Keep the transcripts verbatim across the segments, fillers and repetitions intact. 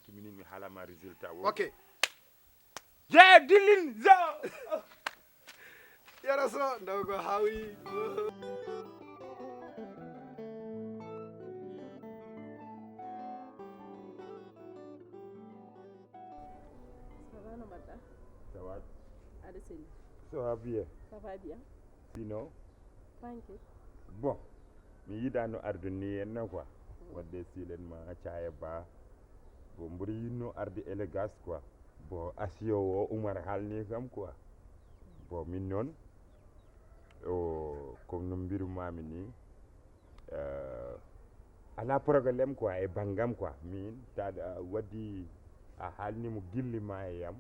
Minin mi haalama résultat o. Ok. Je dillin zo. Yaraso, ndaw ko hawi. Ça va, no mbaɗɗa? Ça va. Aɗa selli? Ça va bien. Ça va bien. Sinon? Tranquille. Bon, mi yiɗano arde ni henna quoi. Wadde silen ma caya ba. Bon, mboɗo yinno arde élégance quoi. Bon, asiyo o Umar haalni kam quoi. Bon, min noon, o, comme no mbirumami ni, euh, ala problème quoi, e banggam quoi. Min, taɗa waddi a haalni mo gilli ma e yam.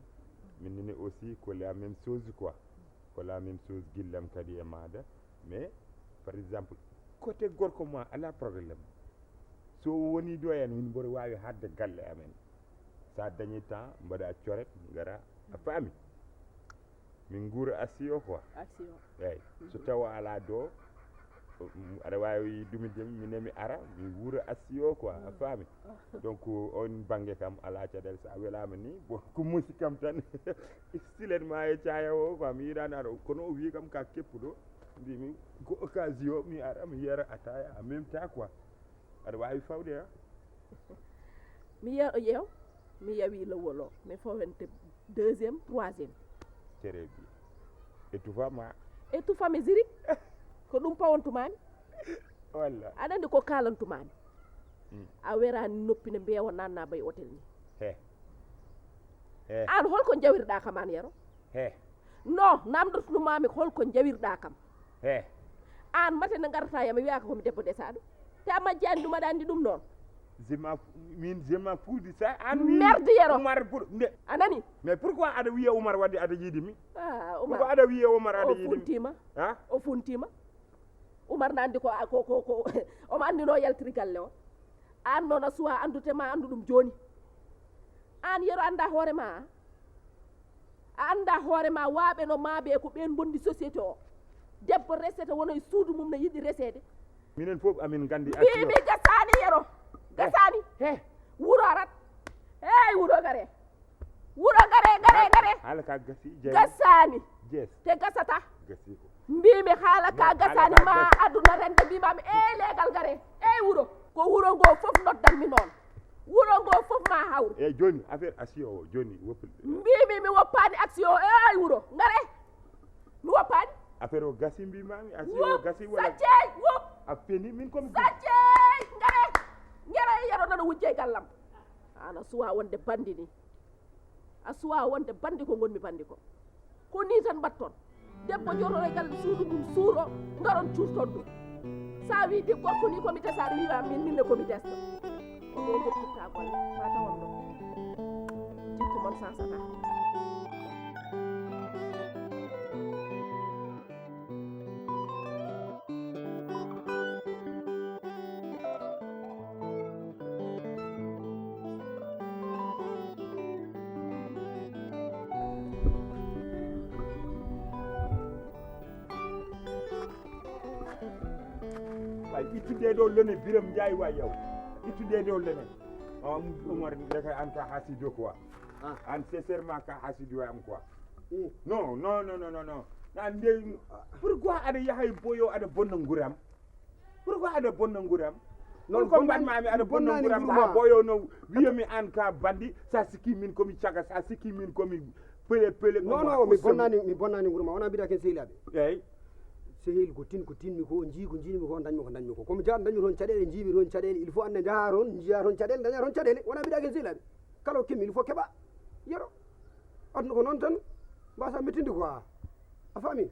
Min nini aussi ko la même chose quoi. Ko la même chose gillam kadi e maɗa. Mais, par exemple, côté gorko ma, ala problème. So woni ɗo en, min mboɗo wawi hadde galle amen. Sa dañi temps, mbaɗa coret, ngara, a faami? Min nguura asiyo quoi. Asiyo. Eyyi. So tawa ala ɗo, mm, aɗa wawi ɗumide, minen mi ara, mi wuura asiyo quoi, a faami? Donc, on bangge kam, ala caɗel, sa welama ni, bon, ko musi kam tan, silen ma e caya o quoi, mi yiɗani ara, kono o wi kam ka keppuɗo, mbimi, ko occasion, mi ara, mi yara ataya, en même temps quoi. Aɗa wawi fawde, ha? Mi yeew, yeew, mi yawi lowol o, mi fawente deuxième, troisième. Très bien. E tufa ma. E tufa mi ziri. Ko ɗum pawontumami. Walla. Aɗa andi ko kalantumami. Mm. A werani noppi ne mbewa nanna bay hôtel ni. He. He. An holko jawirɗa kam an yaro? He. No, namdotonumami holko jawirɗa kam. He. An mate ne garata yam, mi wiyaka komi debbo desaɗo. Te a majji andi ɗum, aɗa andi ɗum noon. Je m'en fou, min, je m'en fous de ça. An wi Merde yero. Umar pour, nde. A nani? Mais pourquoi aɗa wiya Umar wadde aɗa yiɗi mi? Ah, Umar. Pourquoi aɗa wiya Umar aɗa O yiɗi mi? Funtima. Ha? O funtima. Umar na andi ko, ko, ko, ko, omo andi no yaltiri galle o. An noon a suwa andude ma andu ɗum joni. An yero anda hoore ma. A anda hoore ma, waɓe no maɓe ko ɓen bondi société o. Debbo resete wono e suudu mum no yiɗi resede. Minen fof amin gandi. Mbimi gasani yero. Gasani. He. Wuro arat. Hey, wuro gare. Wuro gare, gare, gare. Hala ka gasi, jeyi. Gasani. Yes. Te gasata. Gasi ko. Mbimi hala ka gasani ma aduna rende mbimami, e legal gare. Ey wuro. Ko wuro ngo fof noddanmi noon. Wuro ngo fof ma hawru. E joni affaire asiyo o, joni woppi. Mbimi mi woppani action, ey wuro. Ngare. Mi woppani. Affaire o gasi mbimami, asiyo o gasi wala. Saccey, wop. A feni min komi. Saccey, ngare. Ngare yero nono wujje gallam. Ana suwa wonde bandi ni. A suwa wonde bandi ko gonmi bandi ko. Ko ni tan mbatton. Debbo jooɗoɗo e galle suudu mum suuro, ngaron cuurton ɗum. Sa wi di gorko ni komi tesa, aɗa wiwa min minne komi desɗo. Ko ɗo goppirta golle, ma tawan ɗo. Jikku mon sansata. Ay, ittude ɗo lene Biram Njaay wa yaw. Ittude ɗo lene. Ah, Umar, ndeka an ka hasido quoi. Ah. An sincèrement ka hasido am quoi. Eh. Non, non, non, non, non, non. Nan de, pourquoi aɗa yahay boyo aɗa bonna nguram? Pourquoi aɗa bonna nguram? Non, ko mbatmami aɗa bonna nguram, ha boyo no wiyami an ka bandi, sa sikki min komi caga, sa sikki min komi pele pele. Non, non, mi bonnani, mi bonnani ngurum ma, wona mbiɗa ken sehilaɓe. Eyyi. Sehil ko tin, ko tinmi ko, jii ko jiimi ko, dañmi ko, dañmi ko. Komi jaa dañmi toon caɗele, jiimi toon caɗele, il faut ande jaha toon, jiya toon caɗele, daña toon caɗele, wona mbiɗa ken sehilaɓe. Kala ko kemmi, il faut keɓa. Yero. Aduna ko noon tan, mbasa mettinde quoi. A faami?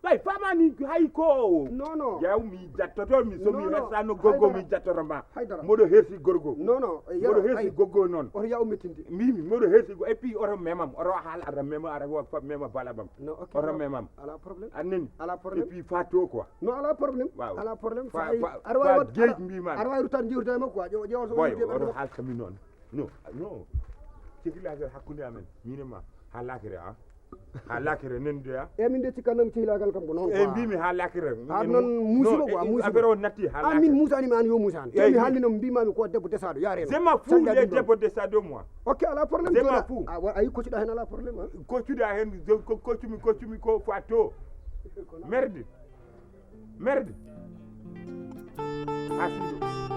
Ay, famani hay ko. Non, non. Yaw mi jattoto mi, so mi non, non, hesano gorgo mi jattoto ma. Haydara. Moɗo hersi gorgo. Non, non, moɗo hersi gorgo noon. Oto yaw mettinde. Mimi, moɗo hersi go, et puis oto memam, oto haal ara mema, ara go fa mema bala bam. Non, ok. Oto memam. Ala problème. Anneni. Ala problème. Et puis fato quoi. Non, ala problème. Waaw. Ala problème. Fa, fa, fa geej mbi man. Ara wawi rutan jiwta mo quoi. Ƴeew, ƴeew so boy, oto haal kami noon. Non, non. Cekilagel hakkunde amen. Mine ma. Halakere a. Ha lakira nendoya. E min de cikkanno mi cehilagal kam ko noon. E mbimi ha lakira. Har noon muusuɗo quoi, muusuɗo. Affaire o natti ha An min lakira. Muusani ma an yo muusan. Eyyi. Te mi haalni noon mbimami ko debbo desaɗo yare. C'est ma fou, les debbo desaɗo moi. Ok, ala problème. C'est ma fou. Ayi, koccuɗa hen ala problème. Koccuɗa hen, koccumi koccumi ko fato. Merde. Merde. Asido.